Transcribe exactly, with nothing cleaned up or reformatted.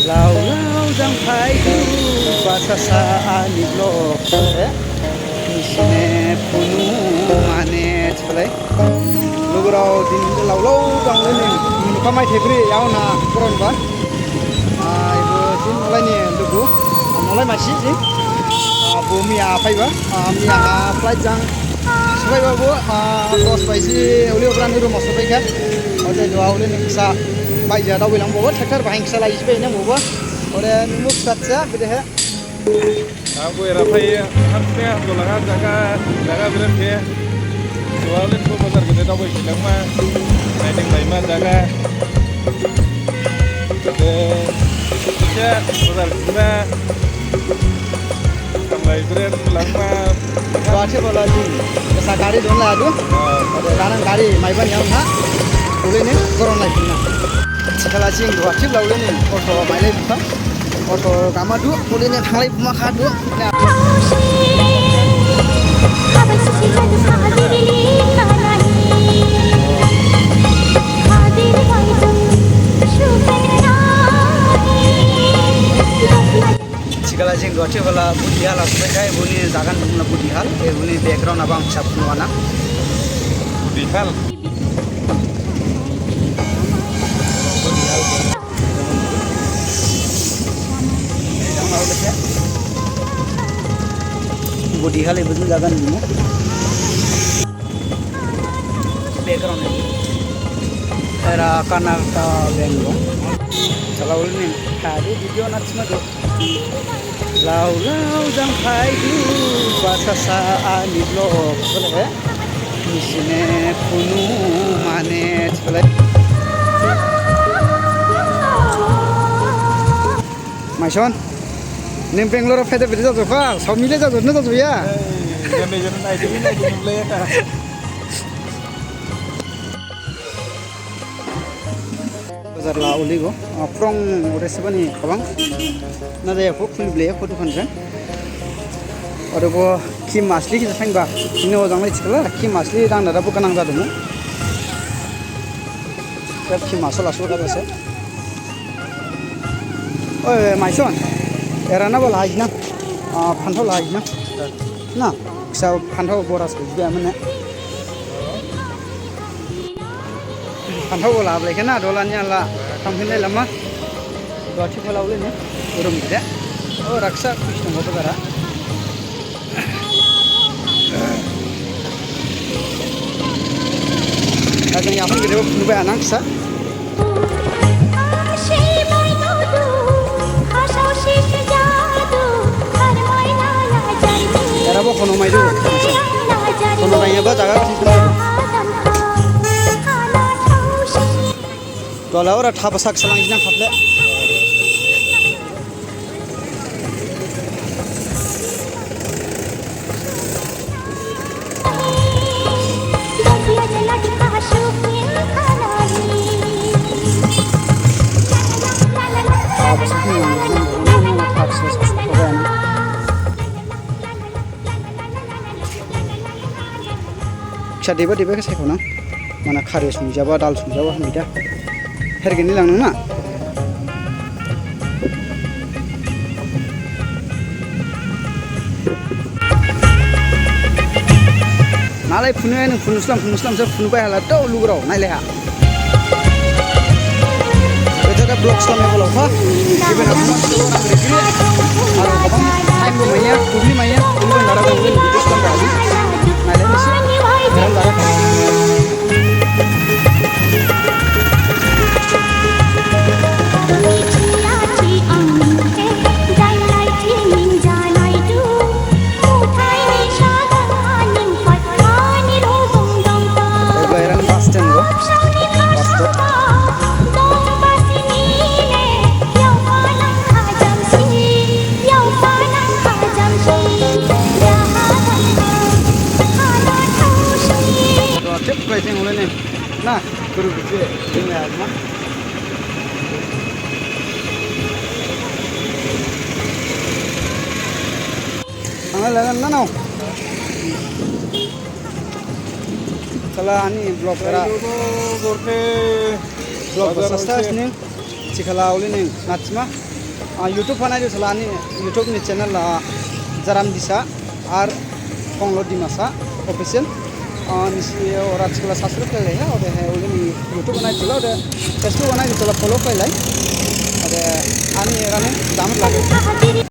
Lao lao jang phaidu, basasa ani vlog. Eh, nisine phunu mane thalai. Lugurao din lao lao jang leni. Mukha mai thebri yao na koron ba. Ah, ibo din nolai ni lugu. Nolai masi jing. Ah, bo miya phaiba. Ah, miya ha flight jang. Sophaiba bo, ah, dos baji, uli obra ni room sophai kha. Ode duha uli ni kisa baija dao bilang bo, tractor bahai kisa lai jibai nang bo. Ode nungbo kisa sa, bede he. Angbo era phai, hamsne hambo laga jaga, jaga birat khe. Duha uli ko bazar gede dao bai bilang ma, naiding bai ma jaga. Ode, kisa bazar gede ma. Samlai bren langma. Guwahati bola jing. Esa gari don la du. Ah. Ode lanang gari maiba ni ang ha. Uli ni koron lai pina. Thikhala jing Guwahati bola uli ni auto mailai bukha. Auto gama du. Uli ni thanglai buma kha du. Na. Thikhala jing Guwahati bola Budihal ha sophaikhai, boni jaga ni bumu la Budihal, e boni background abang sab nuana. Budihal. Budihal e boni jaga ni bumu. Background ni. Era Karnataka Bank dong. Chala uli ni. Hadi video na sima do. Lao lao jang phaidu, basasa ani vlog, bole he. Nisine phunu mane, bole. Maison, ning Bangalore phaide bede jajokha, saomile jajokna jajokya? Ei, gane jana naidi, naidi nulai ya. Bazar la uli go, ah, prong ore sibani kabang. Na jaya kho, khuli blai kho dukan ren. Ore bo khi masli kisa thangba. Ino jang lai thikhala, khi masli dang dada bo ganang jadu mo. Sab khi masol asol kha base. Oi, Maison. Era na bo lahai na. Ah, phanthao lahai na. Na, kisa phanthao bora soi jiba mane. Phanthao bo lablai khe na, dola niya la, thangphinlai lama. Guwahati phalao le ne, urum gede. O raksa, kis nang bo gara. Ajang yaphang gede bo phunu bai anang kisa. Era bo khono maidu. Khono maiya ba jaga kisi. Dola ora thapa sak salang jina khaple. Kisa deba deba khe saikho na. Mana khari sungjaba, dal sungjaba hamida. Hergini lang nang na. Nalai phunu, nung phunu slam, phunu slam, sa phunu bai hala, tau lugurao, nailai ha. Bethada vlog slam ya kalau ha. Iben aku mas kalau orang berikutnya. Kalau kapan time lo maya, kubli maya, kubli nara kubli video slam kali. Nailai misi. Dalam darah. Eba erang bus stand lo. Bus stop. Tep kai sing ule ne. Na, guru guru sing ya ma. Ang lagan na nau. Kala ani vlog kara. Vlog sasta sini. Chikala uli ning natsima. Ah, YouTube ha nai du sala ani YouTube ni channel la Jaram Disa ar Konglo Dimasa official. Ah, nisi ora chikla subscribe khlai lai ha, ode he uli ni YouTube ha nai du sala, ode Facebook ha nai du sala follow khlai lai. Ode ani rani dam lagi.